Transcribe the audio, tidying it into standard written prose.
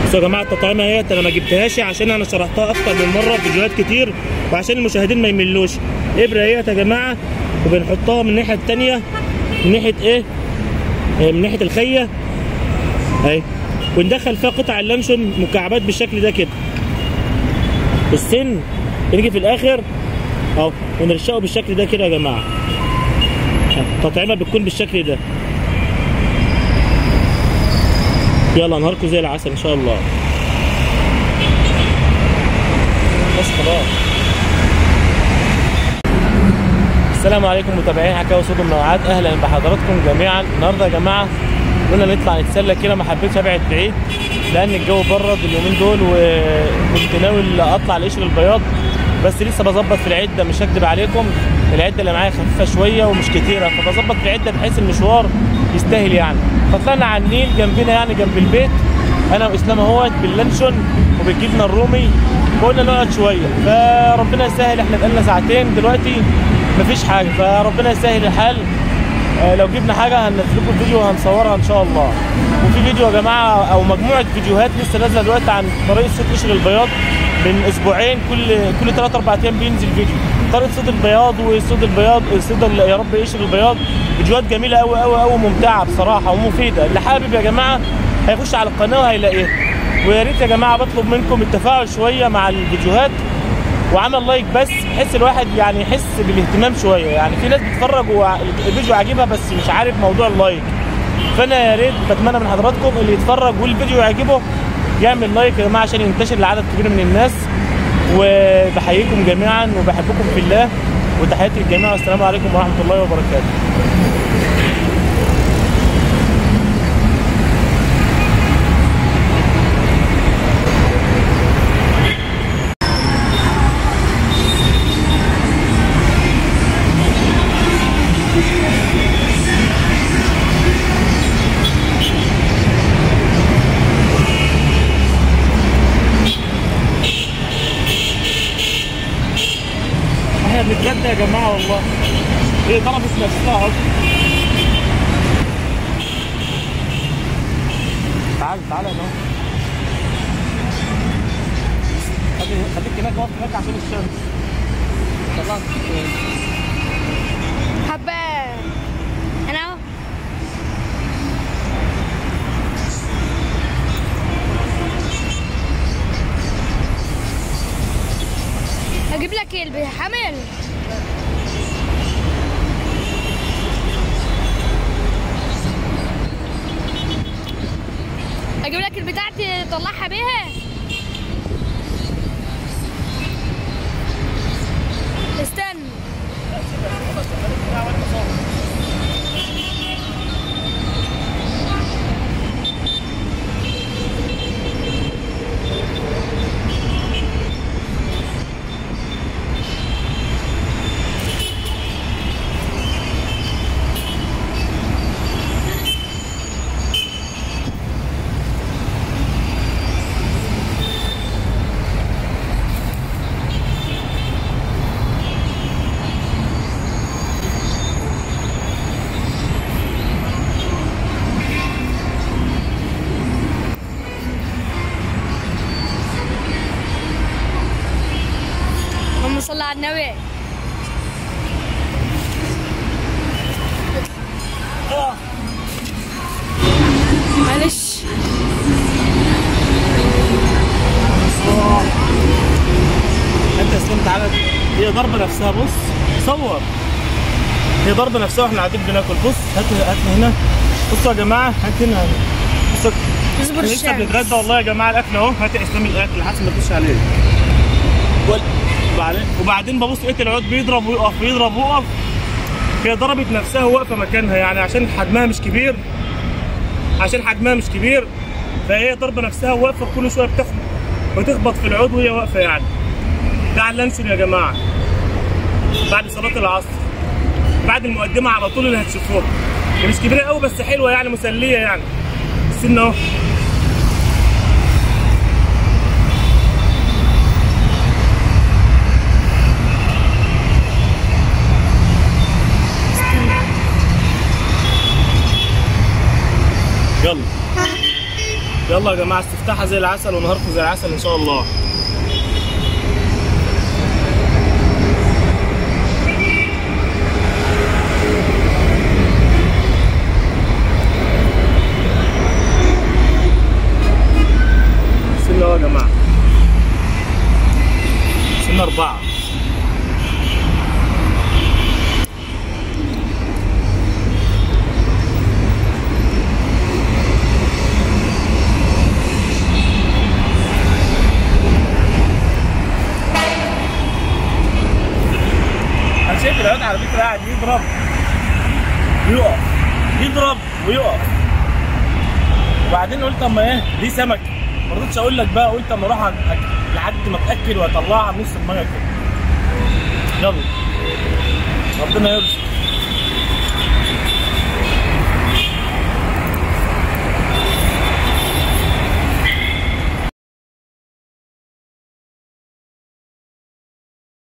بصوا يا جماعة التطعيمه اهيت، انا ما جبتهاش عشان انا شرحتها اكتر من مرة في فيديوهات كتير وعشان المشاهدين ما يملوش. ابره اهيت يا جماعة، وبنحطها من الناحية الثانية، من ناحية ايه؟ من ناحية الخيه اهي، وندخل فيها قطع اللانشون مكعبات بالشكل ده كده. السن بنيجي في الاخر اهو ونرشقه بالشكل ده كده يا جماعة. التطعيمه بتكون بالشكل ده. يلا نهاركم زي العسل ان شاء الله. بس خلاص. السلام عليكم متابعين حكاوي صيد ومنوعات، اهلا بحضراتكم جميعا. النهارده يا جماعة قلنا نطلع نتسلى كده، ما حبيتش ابعد بعيد لان الجو برد اليومين دول، وكنت ناوي اطلع لقشر البياض بس لسه بظبط في العدة، مش هكدب عليكم العدة اللي معايا خفيفة شوية ومش كتيرة، فبظبط في العدة بحيث المشوار يستاهل يعني. فطلعنا على النيل جنبنا يعني جنب البيت، انا واسلام اهوت باللانشون وبالجبنه الرومي، وقلنا نقعد شوية فربنا يسهل. احنا بقالنا ساعتين دلوقتي مفيش حاجة، فربنا يسهل الحال. لو جبنا حاجة هننزل لكم فيديو وهنصورها ان شاء الله. وفي فيديو يا جماعة او مجموعة فيديوهات لسه نازله دلوقتي عن طريقه صيد قشر البياض من اسبوعين، كل 3 4 ايام بينزل فيديو طريقه صيد البياض وصيد البياض صيد يا رب قشر البياض. فيديوهات جميلة قوي قوي قوي، ممتعة بصراحة ومفيدة. اللي حابب يا جماعة هيخش على القناة وهيلاقيها. ويا ريت يا جماعة بطلب منكم التفاعل شوية مع الفيديوهات وعمل like بس، بحيث الواحد يعني يحس بالاهتمام شوية. يعني في ناس بتتفرج والفيديو عاجبها بس مش عارف موضوع ال like، فانا يا ريت بتمنى من حضراتكم اللي يتفرج والفيديو يعجبه يعمل like يا جماعة عشان ينتشر لعدد كبير من الناس. وبحييكم جميعا وبحبكم في الله، وتحياتي للجميع، والسلام عليكم ورحمة الله وبركاته. بنتغدى يا جماعة والله، هي ضربت نفسها اهو. تعال تعال يا جماعة، خليك هناك، واقف هناك عشان الشمس. طلعت حبه انا اهو. اجيب لك ايه؟ الحمل. اجيب لك البتاع تطلعها بيها. استنى. اللهم صل على النبي. معلش انت اسلام تعالى، هي ضربه نفسها، بص صور، هي ضربه نفسها واحنا قاعدين بناكل. بص هات هات هنا، بصوا يا جماعة هات هنا، بصوا لسه بنتغدى والله يا جماعة. الاكل اهو، هات يا اسلام الاكل حاسس ما تدوش عليه. وبعدين ببص لقيت العود بيضرب ويقف، بيضرب ويقف. هي ضربت نفسها وواقفه مكانها يعني عشان حجمها مش كبير، عشان حجمها مش كبير فهي ضربه نفسها وواقفه، كل شوية بتاخد وتخبط في العود وهي واقفة يعني. ده على اللانشون يا جماعة بعد صلاة العصر، بعد المقدمة على طول اللي هتشوفوها. هي مش كبيرة قوي بس حلوة يعني، مسلية يعني. السن اهو. يلا. يلا يا جماعة استفتاحها زي العسل ونهاركم زي العسل ان شاء الله. سنة اهو يا جماعة، سنة 4. انا شايف العود على فكرة قاعد يضرب ويقف، يضرب ويقف. وبعدين قلت اما ايه دي سمك، ما رضيتش اقول لك بقى، قلت اما اروح لحد ما اتاكد واطلعها من نص المية كده. يلا ربنا يرزق.